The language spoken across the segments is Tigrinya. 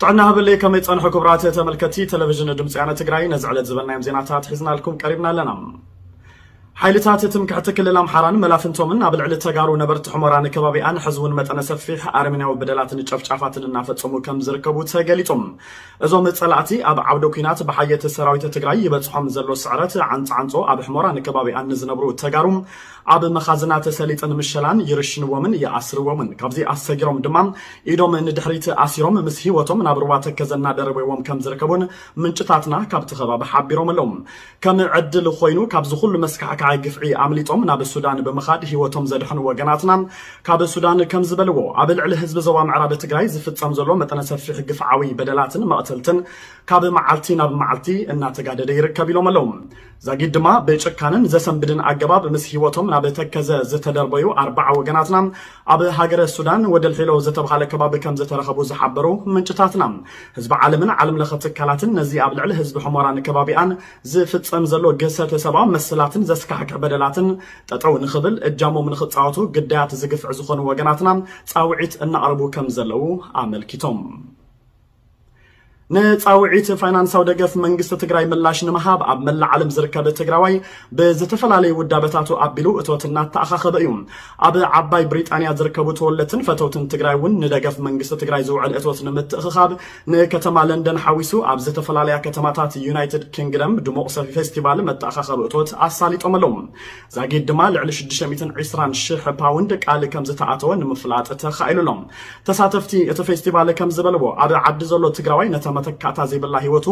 ጥዕና ሃብለይ፣ ከመይ ጸንሑ ክቡራት ተመልከቲ ቴሌቪዥን ድምፂ ወያነ ትግራይ? ነዚ ዕለት ዝበልናዮም ዜናታት ሒዝናልኩም ቀሪብና ኣለና። ሓይልታት ትምክሕቲ ክልል ኣምሓራን መላፍንቶምን ኣብ ልዕሊ ተጋሩ ነበርቲ ሑመራን ከባቢኣን ሕዚ እውን መጠነ ሰፊሕ ኣረሜናዊ በደላትን ጨፍጫፋትን እናፈጸሙ ከም ዝርከቡ ተገሊጹ። እዞም ጸላእቲ ኣብ ዓውደ ኲናት ብሓየት ሰራዊት ትግራይ ይበጽሖም ዘሎ ስዕረት ዓንጻዓንጾ ኣብ ሕሞራን ከባቢኣን ንዝነብሩ ተጋሩ ኣብ መኻዝና ተሰሊጥን ምሸላን ይርሽንዎምን ይኣስርዎምን። ካብዚ ኣሰጊሮም ድማ ኢዶም ንድሕሪት ኣሲሮም ምስ ህይወቶም ናብ ሩባ ተከዘ እናደረበዎም ከም ዝርከቡን ምንጭታትና ካብቲ ከባቢ ሓቢሮም ኣለዉ። ከም ዕድል ኮይኑ ካብዚ ኩሉ መስካሕካሒ ግፍዒ ኣምሊጦም ናብ ሱዳን ብምኻድ ህይወቶም ዘድሕኑ ወገናትና ካብ ሱዳን ከም ዝበልዎ፣ ኣብ ልዕሊ ህዝቢ ዞባ ምዕራብ ትግራይ ዝፍጸም ዘሎ መጠነ ሰፊሕ ግፍዓዊ በደላትን መቕተልትን ካብ መዓልቲ ናብ መዓልቲ እናተጋደደ ይርከብ ኢሎም ኣለዉ። ዛጊድ ድማ ብጭካንን ዘሰንብድን ኣገባብ ምስ ህይወቶም ናብ ተከዘ ዝተደርበዩ ኣርባዓ ወገናትና ኣብ ሃገረ ሱዳን ወደልሒሎ ዝተባሃለ ከባቢ ከም ዝተረኸቡ ዝሓበሩ ምንጭታትና፣ ህዝቢ ዓለምን ዓለም ለኸ ትካላትን ነዚ ኣብ ልዕሊ ህዝቢ ሑመራን ከባቢኣን ዝፍጸም ዘሎ ግህሰተ ሰብኣዊ መሰላትን ዘስካሕክሕ በደላትን ጠጠው ንኽብል እጃሞም ንኽጻወቱ ግዳያት ዝግፍዕ ዝኾኑ ወገናትና ጻውዒት እናቕረቡ ከም ዘለዉ ኣመልኪቶም። ንጻውዒት ፋይናንሳዊ ደገፍ መንግስቲ ትግራይ ምላሽ ንምሃብ ኣብ መላእ ዓለም ዝርከብ ትግራዋይ ብዝተፈላለዩ ውዳበታቱ ኣቢሉ እቶት እናተኣኻኸበ እዩ። ኣብ ዓባይ ብሪጣንያ ዝርከቡ ተወለድትን ፈተውትን ትግራይ እውን ንደገፍ መንግስቲ ትግራይ ዝውዕል እቶት ንምትእኽኻብ ንከተማ ለንደን ሓዊሱ ኣብ ዝተፈላለያ ከተማታት ዩናይትድ ኪንግደም ድሙቕ ሰፊ ፌስቲቫል መተኣኻኸቢ እቶት ኣሳሊጦም ኣለዉ። ዛጊድ ድማ ልዕሊ ሽዱሽተ ሚእትን ዕስራን ሽሕ ፓውንድ ቃል ከም ዝተኣተወ ንምፍላጥ ተኻኢሉ ኣሎ። ተሳተፍቲ እቲ ፌስቲቫል ከም ዝበልዎ፣ ኣብ ዓዲ ዘሎ ትግራዋይ ነታ መተካእታ ዘይብላ ህይወቱ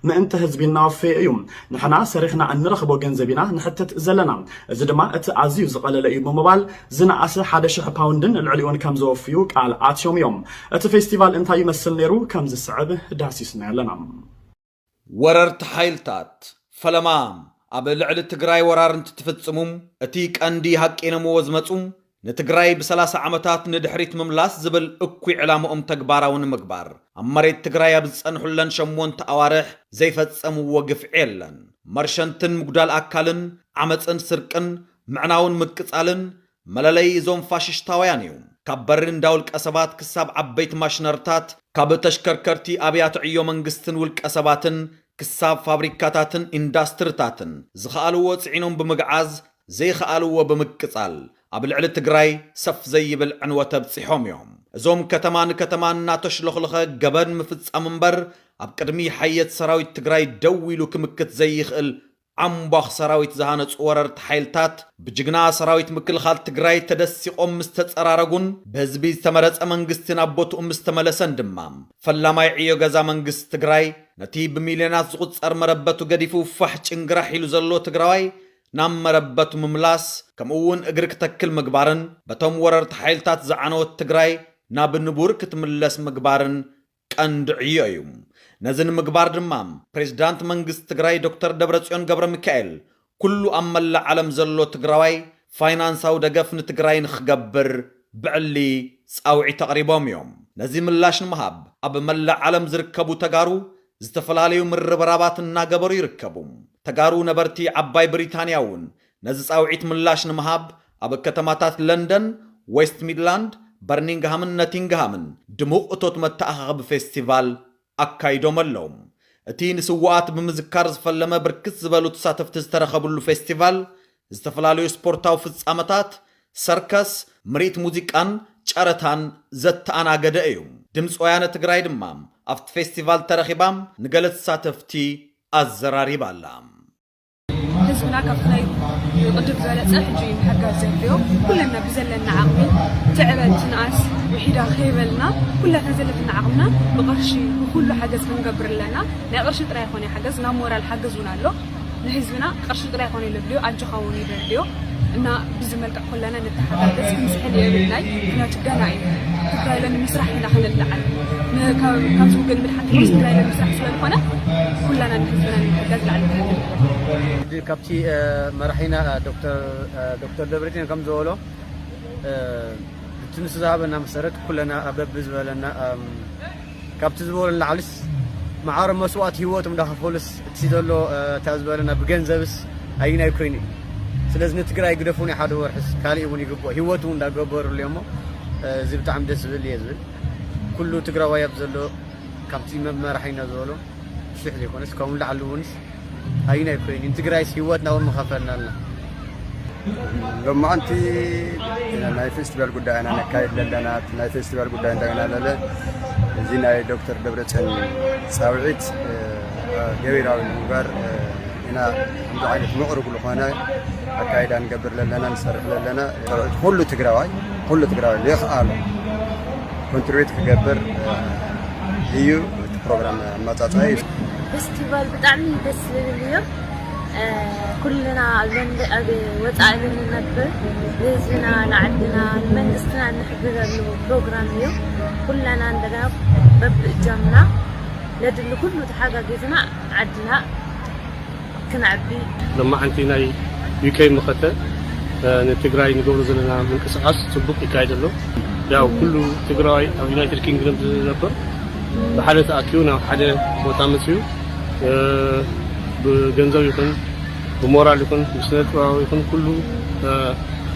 ምእንቲ ህዝቢ እናወፈየ እዩ። ንሕና ሰሪሕና እንረኽቦ ገንዘብ ኢና ንሕትት ዘለና። እዚ ድማ እቲ ኣዝዩ ዝቐለለ እዩ ብምባል፣ ዝነኣሰ ሓደ ሽሕ ፓውንድን ልዕሊኡን ከም ዘወፍዩ ቃል ኣትዮም እዮም። እቲ ፌስቲቫል እንታይ ይመስል ነይሩ? ከም ዝስዕብ ዳሲስና ኣለና። ወረርቲ ሓይልታት ፈለማ ኣብ ልዕሊ ትግራይ ወራር እንትትፍጽሙ፣ እቲ ቀንዲ ሃቂኖምዎ ዝመጹ፣ ንትግራይ ብሰላሳ ዓመታት ንድሕሪት ምምላስ ዝብል እኩይ ዕላምኦም ተግባራዊ ንምግባር፣ ኣብ መሬት ትግራይ ኣብ ዝጸንሑለን ሸሞንተ ኣዋርሕ ዘይፈጸምዎ ግፍዒ የለን። መርሸንትን ምጉዳል ኣካልን፣ ዓመጽን ስርቅን፣ ምዕናውን ምቅጻልን፣ መለለይ እዞም ፋሽስታውያን እዩ። ካብ በሪ እንዳ ውልቀ ሰባት ክሳብ ዓበይቲ ማሽነርታት፣ ካብ ተሽከርከርቲ ኣብያተ ዕዮ መንግስትን ውልቀ ሰባትን ክሳብ ፋብሪካታትን ኢንዳስትሪታትን፣ ዝኸኣልዎ ጽዒኖም ብምግዓዝ፣ ዘይኸኣልዎ ብምቅጻል፣ ኣብ ልዕሊ ትግራይ ሰፍ ዘይብል ዕንወት ኣብጺሖም እዮም። እዞም ከተማ ንከተማ እናተሽለኽለኸ ገበን ምፍጻም እምበር፣ ኣብ ቅድሚ ሓየት ሰራዊት ትግራይ ደው ኢሉ ክምክት ዘይኽእል ዓምቧኽ ሰራዊት ዝሃነጹ ወረርቲ ሓይልታት፣ ብጅግና ሰራዊት ምክልኻል ትግራይ ተደሲቖም ምስ ተጸራረጉን፣ ብህዝቢ ዝተመረጸ መንግስቲ ናብ ቦትኡ ምስ ተመለሰን ድማ፣ ፈላማይ ዕዮ ገዛ መንግስቲ ትግራይ፣ ነቲ ብሚልዮናት ዝቑጸር መረበቱ ገዲፉ ፋሕ ጭንግራሕ ኢሉ ዘሎ ትግራዋይ፣ ናብ መረበቱ ምምላስ፣ ከምኡ እውን እግሪ ክተክል ምግባርን፣ በቶም ወረርቲ ሓይልታት ዝዓነወት ትግራይ፣ ናብ ንቡር ክትምለስ ምግባርን፣ ቀንዲ ዕዮ እዩ። ነዚ ንምግባር ድማ፣ ፕሬዝዳንት መንግስቲ ትግራይ ዶክተር ደብረጽዮን ገብረ ሚካኤል፣ ኩሉ ኣብ መላእ ዓለም ዘሎ ትግራዋይ ፋይናንሳዊ ደገፍ ንትግራይ ንኽገብር ብዕሊ ጻውዒት ኣቕሪቦም እዮም። ነዚ ምላሽ ንምሃብ፣ ኣብ መላእ ዓለም ዝርከቡ ተጋሩ ዝተፈላለዩ ምርብራባት እናገበሩ ይርከቡ። ተጋሩ ነበርቲ ዓባይ ብሪታንያ እውን ነዚ ጻውዒት ምላሽ ንምሃብ፣ ኣብ ከተማታት ለንደን፣ ዌስት ሚድላንድ፣ በርኒንግሃምን ነቲንግሃምን ድሙቕ እቶት መተኣኻኸቢ ፌስቲቫል ኣካይዶም ኣለዉ። እቲ ንስዉኣት ብምዝካር ዝፈለመ ብርክት ዝበሉ ተሳተፍቲ ዝተረኸብሉ ፌስቲቫል፣ ዝተፈላለዩ ስፖርታዊ ፍጻመታት፣ ሰርከስ፣ ምርኢት ሙዚቃን ጨረታን ዘተኣናገደ እዩ። ድምፂ ወያነ ትግራይ ድማ ኣብቲ ፌስቲቫል ተረኺባ ንገለ ተሳተፍቲ ኣዘራሪባ ኣላ። ህዝብና ካብቲ ናይ ቅድም ዝበለፀ ሕጂ ምሕጋዝ ዘድልዮ፣ ኩለና ብዘለና ዓቕሚ፣ ትዕበ ትንኣስ ውሒዳ ከይበልና፣ ኩላትና ዘለትና ዓቕምና ብቕርሺ ብኩሉ ሓገዝ ክንገብር ኣለና። ናይ ቅርሺ ጥራይ ኣይኮነ ሓገዝ፣ ናብ ሞራል ሓገዝ እውን ኣሎ። ንህዝብና ቅርሺ ጥራይ ኣይኮነ ዘድልዮ፣ ኣጆኻ እውን እዩ ዘድልዮ። እና ብዚ መልክዕ ኩለና ንተሓጋገዝ፣ ክንስሕል የብልናይ። ምክንያቱ ገና እዩ። ትግራይ ለንምስራሕ ኢና ክንለዓል። ን-፣ ካብ-፣ ካብዚ ውግእ ንምድሓን ትምህርት ትግራይ ለንምስራሕ ስለ ዝኾነ፣ ኩላና ንህዝብና ንምሕጋዝ ላዕሊ ክንብል። ካብቲ፣ እ፣ መራሒና፣ እ፣ ዶክተር፣ እ፣ ዶክተር ደብረጽዮን ከም ዝበሎ፣ እ፣ እቲ ንሱ ዝሃበና መሰረት ኩለና ኣብ በብዝበለና፣ እም፣ ካብቲ ዝበሎ ንላዕሊስ ማዕረ መስዋእቲ ህይወቶም እንዳኸፈሉስ እቲ ዘሎ፣ እ፣ እታ ዝበለና ብገንዘብስ ኣይናይ ኮይኑ እዩ። ስለዚ ንትግራይ ግደፉ፣ ናይ ሓደ ወርሕስ ካሊእ እውን ይግብኦ፣ ህይወት እውን እንዳገበሩሉ እዮም እሞ፣ እ፣ እዚ ብጣዕሚ ደስ ዝብል እየ ዝብል። ኩሉ ትግራዋይ ኣብ ዘሎ ኣብቲ መመራሒ ኢና ዝበሎ ሽሕ ዘይኮነስ ካብኡ ንላዕሊ እውንስ ኣይናይ ኮይን ንትግራይስ ህይወትና እውን ምኸፈልናልና። ሎማዓንቲ ናይ ፌስቲቫል ጉዳይ ኢና ነካይድ ዘለና። ናይ ፌስቲቫል ጉዳይ እንታይ ኢና ለለ እዚ ናይ ዶክተር ደብረፅዮን ፃውዒት ገቢራዊ ንምግባር ኢና ከምዚ ዓይነት ምዕሩግ ዝኾነ ኣካይዳ ንገብር ለለና ንሰርሕ ለለና ኩሉ ትግራዋይ ኩሉ ትግራዋይ ይኽኣሎ ኮንትሪቢዩት ክገብር እዩ እቲ ፕሮግራም ኣመፃፅኣ እዩ። ፌስቲቫል ብጣዕሚ ደስ ዝብል እዩ። ኩልና ኣብ ወፃኢ ንነብር ንህዝብና ንዓድና ንመንግስትና እንሕግዘሉ ፕሮግራም እዩ። ኩላና እንደገና በብእጃምና ነድሊ ኩሉ ተሓጋጊዝና ዓድና ክነዕቢ። ሎማዓንቲ ናይ ዩኬ መኸተ ንትግራይ ንገብሮ ዘለና ምንቅስቃስ ፅቡቅ ይካየድ ኣሎ። ያው ኩሉ ትግራዋይ ኣብ ዩናይትድ ኪንግደም ዝነብር ብሓደ ተኣኪቡ ናብ ሓደ ቦታ መፅዩ ብገንዘብ ይኹን ብሞራል ይኹን ብስነ ጥበባዊ ይኹን ኩሉ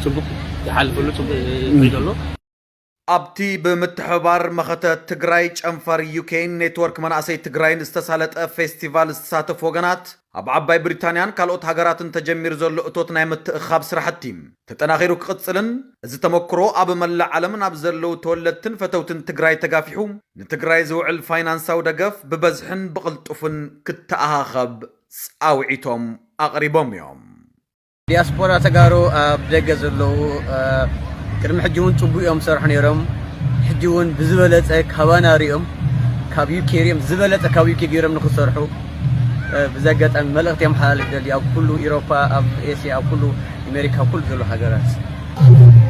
ፅቡቅ ይሓልፈሉ ፅቡቅ ይኸይድ ኣሎ። ኣብቲ ብምትሕብባር መኸተ ትግራይ ጨንፈር ዩኬን ኔትወርክ መናእሰይ ትግራይን ዝተሳለጠ ፌስቲቫል ዝተሳተፉ ወገናት ኣብ ዓባይ ብሪታንያን ካልኦት ሃገራትን ተጀሚሩ ዘሎ እቶት ናይ ምትእኻብ ስራሕቲ ተጠናኺሩ ክቕፅልን እዚ ተመክሮ ኣብ መላእ ዓለም ናብ ዘለዉ ተወለድትን ፈተውትን ትግራይ ተጋፊሑ ንትግራይ ዝውዕል ፋይናንሳዊ ደገፍ ብበዝሕን ብቕልጡፍን ክተኣኻኸብ ፃውዒቶም ኣቕሪቦም እዮም። ዲያስፖራ ተጋሩ ኣብ ደገ ዘለዉ ቅድሚ ሕጂ እውን ፅቡቅ እዮም ዝሰርሑ ነይሮም። ሕጂ እውን ብዝበለፀ ካባና ሪኦም ካብ ዩኬ ሪኦም ዝበለፀ ካብ ዩኬ ገይሮም ንክሰርሑ ብዚ ኣጋጣሚ መልእክቲ የመሓላልፍ ደሊ ኣብ ኩሉ ኢሮፓ ኣብ ኤስያ ኣብ ኩሉ ኣሜሪካ ኩሉ ዘሎ ሃገራት።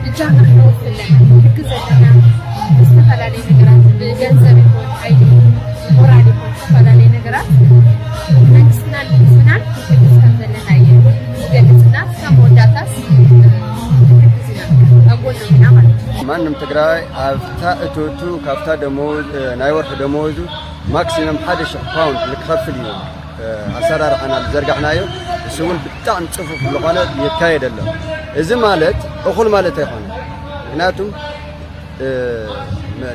እጃምና ከነውፊ ኣለና። ክንሕግዝ ኣለና። ብዝተፈላለየ ነገራት ብገንዘብ ይኹን ሓይሊ ሞራል ይኹን ዝተፈላለየ ነገራት ንመንግስትናን ንህዝብናን ክንሕግዝ ከም ዘለና እየ ዝገልፅ እና እስካብ መወዳእታስ ክንሕግዝ ኢና ኣብ ጎኖም ኢና ማለት እዩ። ማንም ትግራዋይ ኣብታ እቶቱ ካብታ ደመወዝ ናይ ወርሒ ደመወዙ ማክሲመም ሓደ ሽሕ ፓውንድ ንክኸፍል እዩ ኣሰራርሓና ዝዘርጋሕናዮ። እሱ እውን ብጣዕሚ ፅፉፍ ዝኾነ ይካየድ ኣሎ። እዚ ማለት እኹል ማለት ኣይኮነ። ምክንያቱም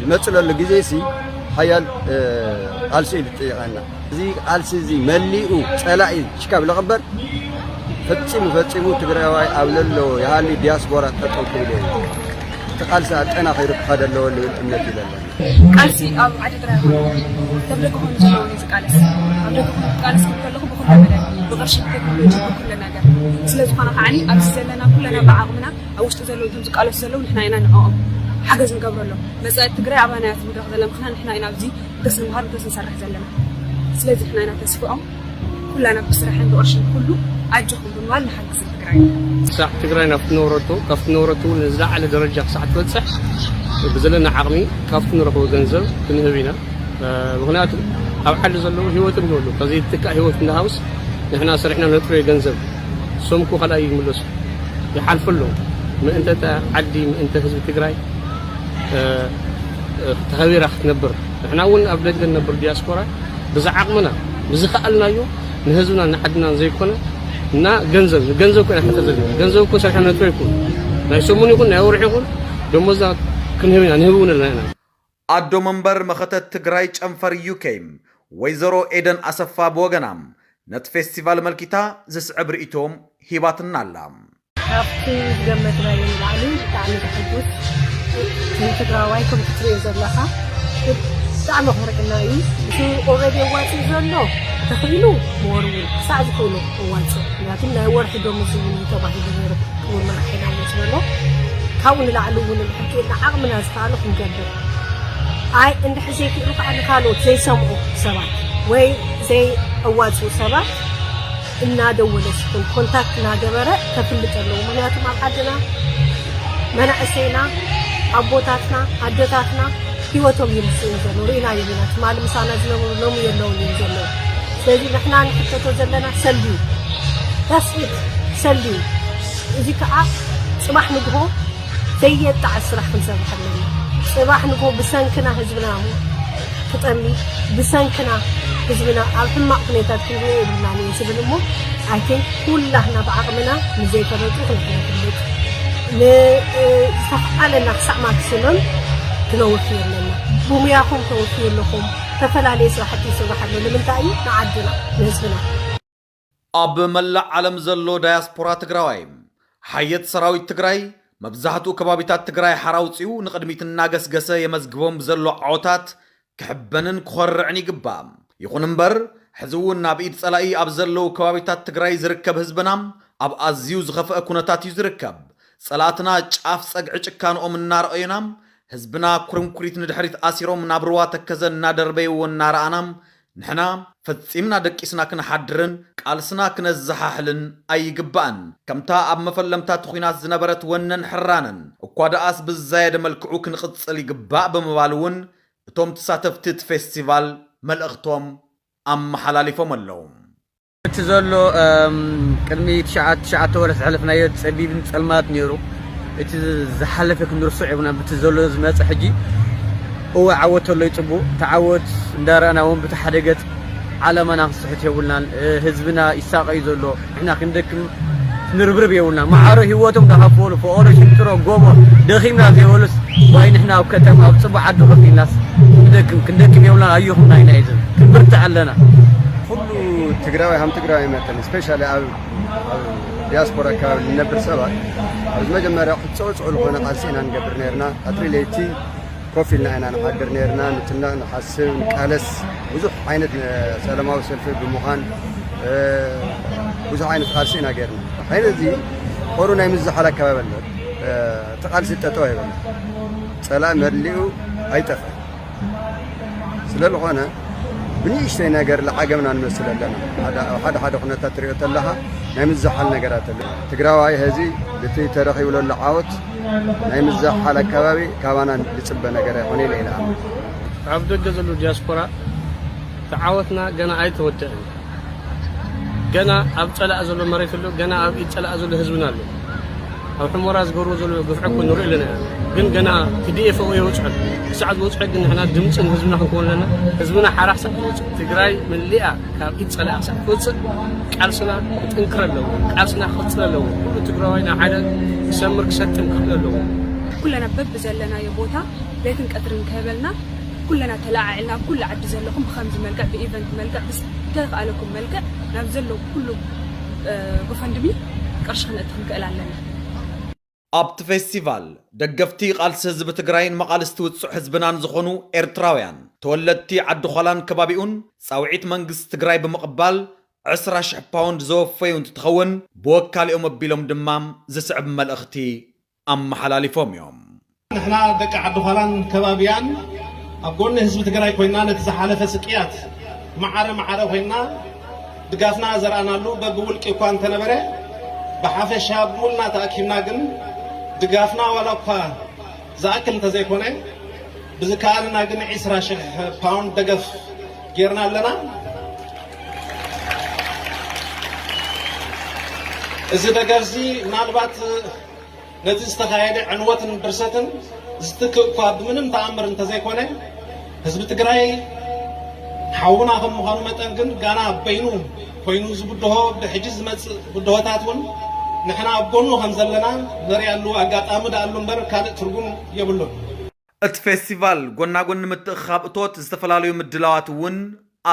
ንመፅለሉ ግዜ ሲ ሓያል ቃልሲ እዩ ዝጥይቐና። እዚ ቃልሲ እዚ መሊኡ ፀላኢ ሽካብ ለቕበር ፈፂሙ ፈፂሙ ትግራዋይ ኣብ ለሎ ይሃሊ ዲያስፖራ ጠጠው ክብል የብሉ። እቲ ቃልሲ ኣጠናኺሩ ክኸደ ኣለዎ ልብል እምነት እዩ ዘለና። ቃልሲ ኣብ ዓዲ ጥራይ ኣይኮነን። ከም ደገ ኮይኑ ዘለውን እዩ ዝቃለስ። ኣብ ደገ ኮይኑ ክቃለስ ክብል ከለኹ ብኩሉ መዳይ፣ ብቕርሺ፣ ብቴክኖሎጂ፣ ብኩሉ ነገር። ስለ ዝኾነ ከዓኒ ኣብዚ ዘለና ኩለና ብዓቕምና ኣብ ውሽጢ ዘለዉ እቶም ዝቃለሱ ዘለዉ ንሕና ኢና ንዕኦም ሓገዝ ንገብረሎም። መጻኢት ትግራይ ኣባና እያ ትምድረኽ ዘላ ምኽንያት ንሕና ኢና ኣብዚ ተስንምሃር ተስንሰርሕ ዘለና። ስለዚ ንሕና ኢና ተስፍዖም ኩላና ብስራሕን ብቕርሽን ኩሉ ኣጆኹም ብምባል ንሓግዝ ንትግራይ። ክሳዕ ትግራይ ናብ ትነበረቶ ካብ ትነበረቶ እውን ንዝለዓለ ደረጃ ክሳዕ ትበፅሕ ብዘለና ዓቕሚ ካብቲ ንረኽቦ ገንዘብ ክንህብ ኢና። ምክንያቱ ኣብ ዓዲ ዘለዉ ህይወት እንበሉ ከዘይትካእ ህይወት እንዳሃውስ ንሕና ሰሪሕና ነጥርዮ ገንዘብ ሶምኩ ካልኣይ ይምለሱ ይሓልፉ ኣለዉ ምእንተ ዓዲ ምእንተ ህዝቢ ትግራይ ተኸቢራ ክትነብር ንሕና እውን ኣብ ደገ ንነብር ዲያስፖራ ብዝዓቕምና ብዝኸኣልናዮ ንህዝብና ንዓድና ዘይኮነ እና ገንዘብ ገንዘብ ኮይና ሕተ ዘለና ገንዘብ እኮ ሰሪሕና ነጥሮ ይኩን ናይ ሰሙን ይኹን ናይ ወርሒ ይኹን ደሞዛ ክንህብ ኢና ንህብ እውን ኣለና ኢና። ኣዶ መንበር መኸተት ትግራይ ጨንፈር ዩኬ ወይዘሮ ኤደን ኣሰፋ ብወገና ነቲ ፌስቲቫል መልኪታ ዝስዕብ ርእይቶ ሂባትና ኣላ። ካብቲ ዝገመትናዮ ንላዕሊ ብጣዕሚ ዘሐጉስ ንትግራዋይ ከምቲ ትሪኦ ዘለኻ ብጣዕሚ ኣኹሪዕና እዩ። እቲ ኦልሬዲ ኣዋፂኡ ዘሎ ተኽኢሉ መወርውር ክሳዕ ዝኽእሎ ኣዋፅእ ምክንያቱ ናይ ወርሒ ደሞዝ እውን እዩ ተባሂሉ ነይሩ። ክቡር መራሒና እውን ዝበሎ ካብኡ ንላዕሊ እውን ንሕቂ ኢልና ዓቕምና ዝከኣሎ ክንገብር ኣይ እንድሕር ዘይክእሉ ከዓ ንካልኦት ዘይሰምዑ ሰባት ወይ ዘይኣዋፅኡ ሰባት እናደወለ ስኹም ኮንታክት እናገበረ ከፍልጥ ኣለዎ ምክንያቱም ኣብ ዓድና መናእሰይና ኣቦታትና ኣደታትና ሂወቶም ይምስኡ ዘሎ ርኢናዮም ኢና ትማሊ ምሳና ዝነበሩ ሎሚ የለውን እዮም ዘለዉ ስለዚ ንሕና ንሕተቶ ዘለና ሰልዩ ታስኢት ሰልዩ እዚ ከዓ ፅባሕ ንግሆ ዘየጣዕስ ስራሕ ክንሰርሕ ኣለና ፅባሕ ንግሆ ብሰንክና ህዝብና ክጠሚ ብሰንክና ህዝብና ኣብ ሕማቕ ኩነታት ክንሪኦ የብልናን እዩ ዝብል እሞ ኣይ ቲንክ ኩላህና ብዓቕምና ንዘይፈለጡ ክንሕነፍልጥ ንዝተፍዓለና ክሳዕ ማክሲመም ክነወፊ ኣለና ብሙያኹም ተወፊ ኣለኹም ተፈላለየ ስራሕቲ ይስራሕ ኣሎ። ንምንታይ እዩ? ንዓድና፣ ንህዝብና። ኣብ መላእ ዓለም ዘሎ ዳያስፖራ ትግራዋይ፣ ሓየት ሰራዊት ትግራይ መብዛሕትኡ ከባቢታት ትግራይ ሓራ ኣውፂኡ ንቕድሚት እናገስገሰ የመዝግቦም ዘሎ ዓወታት ክሕበንን ክኾርዕን ይግባእ። ይኹን እምበር፣ ሕዚ እውን ናብ ኢድ ጸላኢ ኣብ ዘለዉ ከባቢታት ትግራይ ዝርከብ ህዝብና ኣብ ኣዝዩ ዝኸፍአ ኩነታት እዩ ዝርከብ። ጸላእትና ጫፍ ጸግዒ ጭካንኦም እናረኣዩና፣ ህዝብና ኩርንኩሪት ንድሕሪት ኣሲሮም ናብ ርዋ ተከዘ እናደርበይዎ እናረኣና፣ ንሕና ፈጺምና ደቂስና ክንሓድርን ቃልስና ክነዘሓሕልን ኣይግባእን። ከምታ ኣብ መፈለምታ እቲ ኲናት ዝነበረት ወነን ሕራነን፣ እኳ ደኣስ ብዝዛየደ መልክዑ ክንቕጽል ይግባእ ብምባል እውን እቶም ተሳተፍቲ እቲ ፌስቲቫል መልእኽቶም ኣመሓላሊፎም ኣለዉ። እቲ ዘሎ፣ እም፣ ቅድሚ ትሽዓተ፣ ትሽዓተ ወርሒ ዘሕለፍናዮ ጸቢብን ጸልማት ነይሩ። እቲ ዝሓለፈ ክንርስዖ የብልና። ብቲ ዘሎ ዝመጸ ሕጂ፣ እወ፣ ዓወት ተሎ ይጽቡቕ። እቲ ዓወት እንዳረኣና እውን፣ ብቲ ሓደ ገጽ ዓለማና ክንስሕት የብልናን። እ፣ ህዝብና ይሳቐ እዩ ዘሎ። ንሕና ክንደክም ክንርብርብ የብልና። ማዕሮ ህይወቶም ዝኸፈሉ፣ ፈቐዶ ሽንጥሮ፣ ጎቦ፣ ደኺምና ዘይበሉስ፣ ዋይ ንሕና ኣብ ከተማ፣ ኣብ ጽቡቕ ዓዲ ኮፍ ኢልናስ ክንደክም፣ ክንደክም የብልናን። ኣዮኹምና ኢና እዩ ዝብል። ክንብርትዕ ኣለና። ኩሉ ትግራዋይ ሃም ትግራዋይ መጠን፣ ስፔሻሊ ኣብ፣ ኣብ ዲያስፖራ ኣካባቢ ንነብር ሰባት፣ ኣብዚ መጀመርያ ክጽዕጽዑ ዝኾነ ቃልሲ ኢና ንገብር ነርና። ቀትሪ ለይቲ ኮፍ ኢልና ኢና ንሓድር ነርና። ንጭነቕ፣ ንሓስብ፣ ንቃለስ፣ ብዙሕ ዓይነት ነ-፣ ሰላማዊ ሰልፊ ብምዃን፣ እ፣ ብዙሕ ዓይነት ቃልሲ ኢና ገርና። ሕዚ እዚ ቁሩ ናይ ምዝሓል ኣካባቢ ኣሎ። እ፣ እቲ ቃልሲ ጠጠው ኣይበለን። ጸላኢ መሊኡ ኣይጠፍአን። ስለ ዝኾነ ብንእሽተይ ነገር ለዓገምና ንመስል ኣለና። ሓደ፣ ኣብ ሓደ ሓደ ኩነታት ትሪኦ ተለኻ ናይ ምዝሓል ነገራት ኣሎ። ትግራዋይ ሕዚ ብቲ ተረኺቡ ዘሎ ዓወት ናይ ምዝሓል ኣካባቢ ካባና ዝጽበ ነገር ኣይኮነ ኢለ ኢለ ኣምን። ኣብ ደገ ዘሎ ዲያስፖራ ተዓወትና ገና ኣይተወደአን። ገና ኣብ ጸላእ ዘሎ መሬት ኣሎ፣ ገና ኣብ ኢድ ጸላእ ዘሎ ህዝብና ኣሎ። ኣብ ሕሞራ ዝገብርዎ ዘሎ ግፍዒ እኮ ንርኢ ኣለና ኢና። ግን ገና ቲ ዲ ኤፍ ኦ የውጽዐን። ክሳዕ ዝበጽሐ ግን ንሕና ድምጺ ንህዝብና ክንከውን ኣለና። ህዝብና ሓራ ክሳዕ ዝወጽእ፣ ትግራይ መሊኣ ካብ ኢድ ጸላኢ ክሳዕ ትወጽእ ቃልስና ክጥንክር ኣለዎ። ቃልስና ክቕጽል ኣለዎ። ኩሉ ትግራዋይ ናብ ሓደ ክሰምር ክሰጥም ክኽእል ኣለዎ። ኩለና በብዘለናዮ ቦታ ለይትን ቀትርን ከይበልና ኩለና ተለዓዒልና ኣብ ኩሉ ዓዲ ዘለኹም ብኸምዚ መልክዕ ብኢቨንት መልክዕ ብዝተኻእለኩም መልክዕ ናብ ዘሎ ኩሉ፣ እ፣ ጎፈንድሚ ቅርሺ ክነእቲ ክንክእል ኣለና። ኣብቲ ፌስቲቫል ደገፍቲ ቃልሲ ህዝቢ ትግራይን መቓልስቲ ውጹዕ ህዝብናን ዝኾኑ ኤርትራውያን ተወለድቲ ዓዲ ዃላን ከባቢኡን ጻውዒት መንግስቲ ትግራይ ብምቕባል ዕስራ ሽሕ ፓውንድ ዘወፈዩ እንትትኸውን ብወካሊኦም ኣቢሎም ድማ ዝስዕብ መልእኽቲ ኣመሓላሊፎም እዮም። ንሕና ደቂ ዓዲ ዃላን ከባቢያን ኣብ ጎኒ ህዝቢ ትግራይ ኮይና ነቲ ዝሓለፈ ስቅያት ማዕረ ማዕረ ኮይና ድጋፍና ዘርኣናሉ በብውልቂ እኳ እንተነበረ ብሓፈሻ ብምሉና ተኣኪብና ግን ድጋፍና ዋላ እኳ ዝኣክል እንተዘይኮነ ብዝከኣለና ግን ዕስራ ሽሕ ፓውንድ ደገፍ ጌርና ኣለና። እዚ ደገፍ እዚ ምናልባት ነቲ ዝተኻየደ ዕንወትን ብርሰትን ዝትክእ እኳ ብምንም ተኣምር እንተዘይኮነ፣ ህዝቢ ትግራይ ሓውና ከም ምዃኑ መጠን ግን ጋና በይኑ ኮይኑ ዝብድሆ ብሕጂ ዝመጽእ ብድሆታት እውን ንሕና ኣብ ጎኑ ከም ዘለና ነርእየሉ ኣጋጣሚ ደኣሉ እምበር ካልእ ትርጉም የብሉን። እቲ ፌስቲቫል ጎናጎኒ ምትእኽኻብ እቶት ዝተፈላለዩ ምድላዋት እውን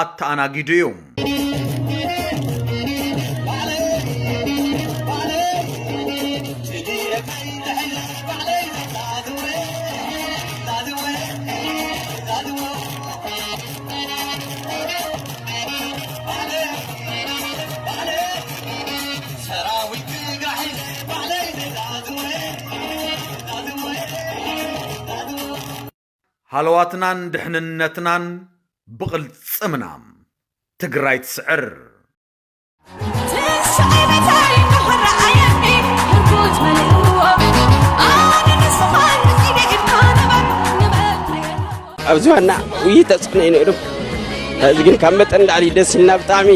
ኣተኣናጊዱ እዩ። ሃለዋትናን ድሕንነትናን ብቕልጽምና። ትግራይ ትስዕር። ኣብዚ ዋና ውይይት ተጽዕኖ እዩ ነይሩ። እዚ ግን ካብ መጠን ላዕሊ ደስ ኢልና፣ ብጣዕሚ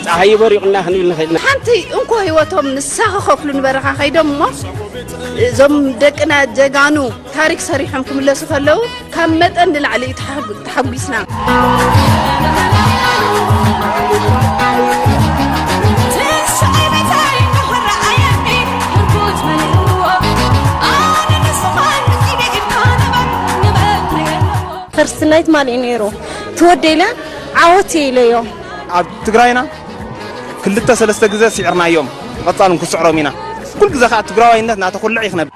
ጸሓይ በሪቑና ክንብል ንኽእል ኢና። ሓንቲ እንኮ ህይወቶም ንሳ ክኸፍሉ ንበረኻ ከይዶም እሞ፣ እዞም ደቅና ጀጋኑ ታሪክ ሰሪሖም ክምለሱ ከለዉ፣ ካብ መጠን ንላዕሊ እዩ ተሓጉ-፣ ተሓጒስና። ፈርስት ናይት ማን እዩ ነይሩ? እቲ ክወደይለ ዓወት ኢለዮ። ኣብ ትግራይና ክልተ ሰለስተ ግዜ ስዒርናዮም፣ ብቐጻል እውን ክስዕሮም ኢና። ኩሉ ግዜ ከዓ ትግራዋይነት እናተኹልዕ እዩ ክነብር።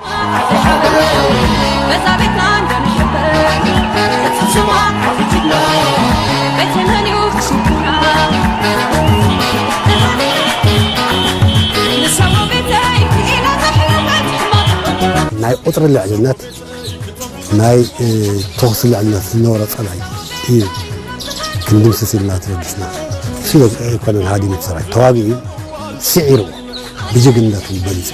ናይ ቁፅሪ ልዕልነት ናይ ተኹሲ ልዕልነት ዝነበሮ ፀላኢ እዩ። ክንድምስስ ኢልና ተበጊስና። ሲሎ ኣይኮነን ሃዲሙ ሰራዊት ተዋጊኡ ስዒሩ ብጅግንነቱ በሊፁ።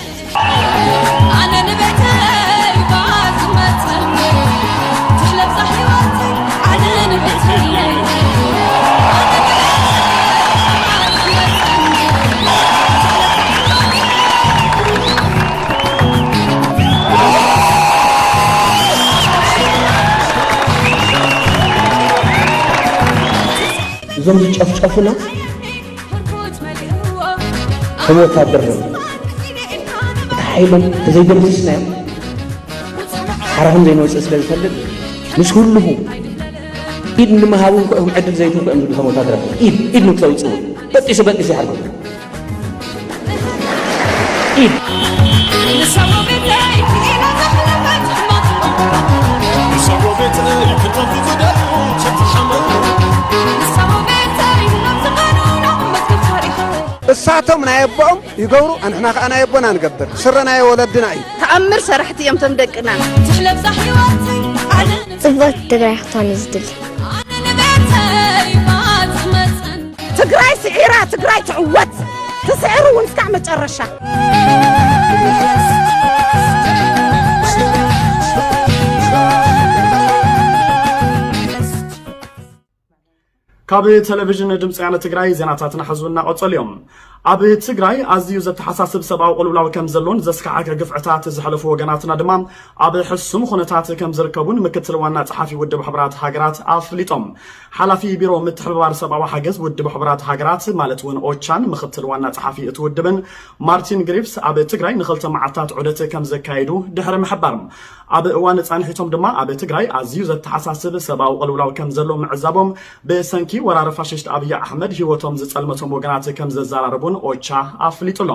እዞም ዝጨፍጨፉና ከም ወታደር እዮም። እቲ ሓይሎም ተዘይደምሲስናዮም ሓራኹም ዘይንወፅእ ስለ ዝፈልጥ ምስ ህልኹ ኢድ ንምሃቡ እንኮ እዮም ዕድል ዘይትንኮ እዮም ዝብሉ ከም ወታደራት ኢድ ኢድ ንክተውፅኡ በጢሱ በጢሱ ይሓርጎ ኢድ እሳቶም ናይ ኣቦኦም ይገብሩ ኣንሕና ከዓ ናይ ኣቦና ንገብር ስረ ናይ ወለድና እዩ። ተኣምር ሰራሕቲ እዮም ቶም ደቅና። ትሕለብዛ ህይወት ኣነ ጽብቕቲ ትግራይ ክትኮን እዩ ዝድሊ። ትግራይ ስዒራ ትግራይ ትዕወት ትስዕር እውን እስካዕ መጨረሻ። ካብ ቴሌቪዥን ድምፂ ወያነ ትግራይ ዜናታትና ሕዚ እናቐፀሉ እዮም። ኣብ ትግራይ ኣዝዩ ዘተሓሳስብ ሰብኣዊ ቅልውላው ከም ዘሎን ዘስካሕክሕ ግፍዕታት ዘሕለፉ ወገናትና ድማ ኣብ ሕሱም ኩነታት ከም ዝርከቡን ምክትል ዋና ጸሓፊ ውድብ ሕቡራት ሃገራት ኣፍሊጦም። ሓላፊ ቢሮ ምትሕብባር ሰብኣዊ ሓገዝ ውድብ ሕቡራት ሃገራት ማለት እውን ኦቻን ምክትል ዋና ጸሓፊ እቲ ውድብን ማርቲን ግሪፍስ ኣብ ትግራይ ንክልተ መዓልታት ዑደት ከም ዘካየዱ ድሕሪ ምሕባር ኣብ እዋን ጻንሒቶም ድማ ኣብ ትግራይ ኣዝዩ ዘተሓሳስብ ሰብኣዊ ቅልውላው ከም ዘሎ ምዕዛቦም ብሰንኪ ወራሪ ፋሽስት ኣብይ ኣሕመድ ህይወቶም ዝጸልመቶም ወገናት ከም ዘዘራረቡን ኦቻ ኣፍሊጡ ኣሎ።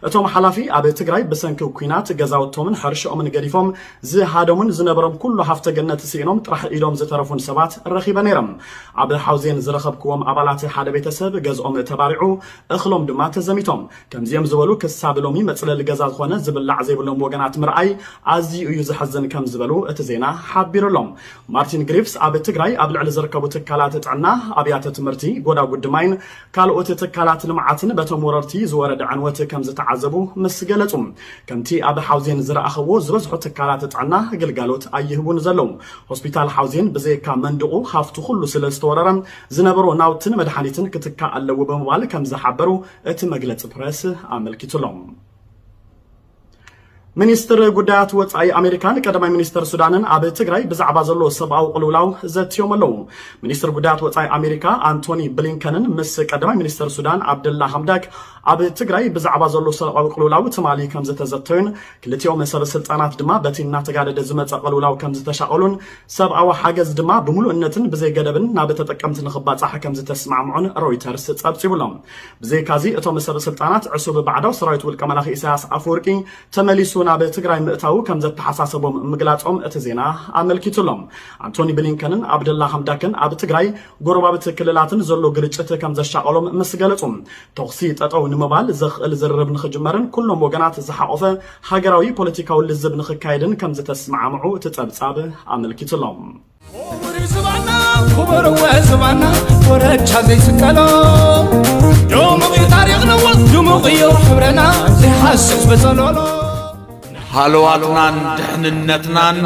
እቶም ሓላፊ ኣብ ትግራይ ብሰንኪ ኲናት ገዛውቶምን ሕርሽኦምን ገዲፎም ዝሃደሙን ዝነበሮም ኩሉ ሃፍተ ገነት ስኢኖም ጥራሕ ኢዶም ዝተረፉን ሰባት ረኺበ ነይረ። ኣብ ሓውዜን ዝረኸብክዎም ኣባላት ሓደ ቤተሰብ ገዝኦም ተባሪዑ እኽሎም ድማ ተዘሚቶም። ከምዚኦም ዝበሉ ክሳብ ሎሚ መፅለሊ ገዛ ዝኾነ ዝብላዕ ዘይብሎም ወገናት ምርኣይ ኣዝዩ እዩ ዘሕዝን ከም ዝበሉ እቲ ዜና ሓቢሩ ኣሎ። ማርቲን ግሪፍስ ኣብ ትግራይ ኣብ ልዕሊ ዝርከቡ ትካላት ጥዕና፣ ኣብያተ ትምህርቲ፣ ጎዳጉዲ ማይን ካልኦት ትካላት ልምዓትን በቶም ወረርቲ ዝወረደ ዕንወት ከም ዝተዓዘቡ ምስ ገለፁ፣ ከምቲ ኣብ ሓውዜን ዝረኣኸዎ ዝበዝሑ ትካላት ጥዕና ግልጋሎት ኣይህቡን ዘለዉ። ሆስፒታል ሓውዜን ብዘይካ መንድቑ ሃፍቱ ኩሉ ስለ ዝተወረረ ዝነበሮ ናውትን መድሓኒትን ክትካእ ኣለዎ ብምባል ከም ዝሓበሩ እቲ መግለፂ ፕረስ ኣመልኪቱ ኣሎ። ሚኒስትር ጉዳያት ወጻኢ ኣሜሪካን ቀዳማይ ሚኒስትር ሱዳንን ኣብ ትግራይ ብዛዕባ ዘሎ ሰብኣዊ ቅልውላው ዘትዮም ኣለዉ። ሚኒስትር ጉዳያት ወጻኢ ኣሜሪካ ኣንቶኒ ብሊንከንን ምስ ቀዳማይ ሚኒስትር ሱዳን ዓብደላ ሃምዳክ ኣብ ትግራይ ብዛዕባ ዘሎ ሰብኣዊ ቅልውላው ትማሊ ከም ዝተዘተዩን ክልቲኦም ሰብ ስልጣናት ድማ በቲ እናተጋደደ ዝመጸ ቅልውላው ከም ዝተሻቐሉን ሰብኣዊ ሓገዝ ድማ ብምሉእነትን ብዘይ ገደብን ናብ ተጠቀምቲ ንኽባጻሕ ከም ዝተስማዕምዑን ሮይተርስ ጸብጺቡ ኣሎ። ብዘይካዚ እቶም ሰብ ስልጣናት ዕሱብ ባዕዳዊ ሰራዊት ውልቀ መላኺ ኢሳያስ ኣፈወርቂ ተመሊሱ ናብ ትግራይ ምእታዉ ከም ዘተሓሳሰቦም ምግላጾም እቲ ዜና ኣመልኪቱ ኣሎ። ኣንቶኒ ብሊንከንን ዓብደላ ሃምዳክን ኣብ ትግራይ ጎረባብቲ ክልላትን ዘሎ ግርጭት ከም ዘሻቐሎም ምስ ገለጹ፣ ተኹሲ ጠጠው ንምባል ዘኽእል ዝርርብ ንኽጅመርን ኩሎም ወገናት ዝሓቖፈ ሃገራዊ ፖለቲካዊ ልዝብ ንኽካየድን ከም ዝተስማዕምዑ እቲ ጸብጻብ ኣመልኪቱ ኣሎ። ክቡር እዩ ዝባና ክቡር እወ ዝባና ወረቻ ዘይስቀሎ ድሙቕ እዩ ታሪኽ ነዎ ድሙቕ እዩ ሕብረና ዘይሃስስ በጸሎሎ ሃለዋትናን ድሕንነትናን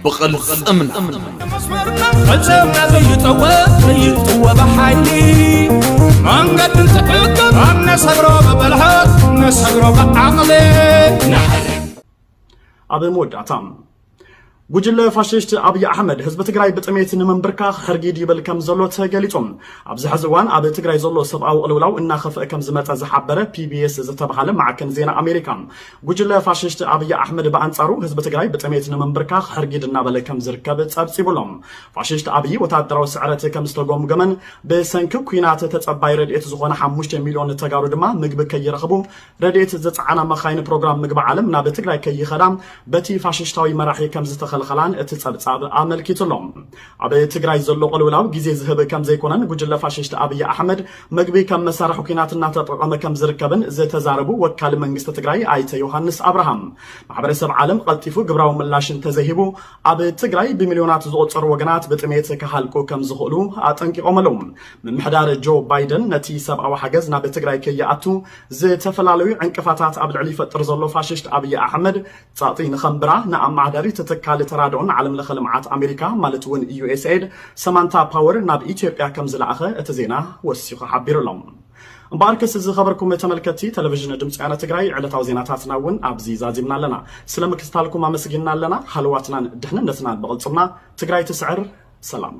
ብቕልጽምና መስመርና ዕጽምና ዘይጠወ ዘይጥወ ብሓይሊ መንገዲ እንትዕቅብ ኣብ ነሰግሮ ብብልሓት ነሰግሮ ብዓቕሊ ንሓሊ ኣብ መወዳእታ ጉጅለ ፋሽስት ኣብይ ኣሕመድ ህዝቢ ትግራይ ብጥሜት ንምንብርካኽ ሕርጊድ ይብል ከም ዘሎ ተገሊጹ። ኣብዚ ሕዚ እዋን ኣብ ትግራይ ዘሎ ሰብኣዊ ቅልውላው እናኸፍአ ከም ዝመጸ ዝሓበረ ፒ ቢ ኤስ ዝተባሃለ ማዕከን ዜና ኣሜሪካ፣ ጉጅለ ፋሽስት ኣብይ ኣሕመድ ብኣንጻሩ ህዝቢ ትግራይ ብጥሜት ንምንብርካኽ ሕርጊድ እናበለ ከም ዝርከብ ጸብጺቡ ኣሎ። ፋሽስት ኣብይ ወታደራዊ ስዕረት ከም ዝተጎምገመን ብሰንኪ ኲናት ተጸባይ ረድኤት ዝኾነ ሓሙሽተ ሚልዮን ተጋሩ ድማ ምግቢ ከይረኽቡ ረድኤት ዝጸዓና መኻይን ፕሮግራም ምግቢ ዓለም ናብ ትግራይ ከይኸዳ በቲ ፋሽስታዊ መራሒ ከም ዝተኸልኸላን እቲ ጸብጻብ ኣመልኪቱ ኣሎ። ኣብ ትግራይ ዘሎ ቅልውላው ግዜ ዝህብ ከም ዘይኮነን ጉጅለ ፋሽስት ኣብይ ኣሕመድ ምግቢ ከም መሳርሒ ኲናት እናተጠቐመ ከም ዝርከብን ዝተዛረቡ ወካል መንግስቲ ትግራይ ኣይተ ዮሃንስ ኣብርሃም፣ ማሕበረሰብ ዓለም ቀልጢፉ ግብራዊ ምላሽ እንተዘይሂቡ ኣብ ትግራይ ብሚልዮናት ዝቑጸሩ ወገናት ብጥሜት ክሃልቁ ከም ዝኽእሉ ኣጠንቂቖም ኣለዉ። ምምሕዳር ጆ ባይደን ነቲ ሰብኣዊ ሓገዝ ናብ ትግራይ ከይኣቱ ዝተፈላለዩ ዕንቅፋታት ኣብ ልዕሊ ይፈጥር ዘሎ ፋሽስት ኣብይ ኣሕመድ ጸቕጢ ንኸንብራ ንኣመሓዳሪት ትካል ተራድኦን ዓለም ለኸ ልምዓት ኣሜሪካ ማለት እውን ዩ ኤስ ኤድ ሰማንታ ፓወር ናብ ኢትዮጵያ ከም ዝለኣኸ እቲ ዜና ወሲኹ ሓቢሩ ኣሎ። እምበኣርከስ ዝኸበርኩም ተመልከትቲ ቴሌቪዥን ድምፂ ወያነ ትግራይ ዕለታዊ ዜናታትና እውን ኣብዚ ዛዚምና ኣለና። ስለ ምክትታልኩም ኣመስጊንና ኣለና። ሃለዋትናን ድሕንነትናን ብቕልፅምና። ትግራይ ትስዕር። ሰላም።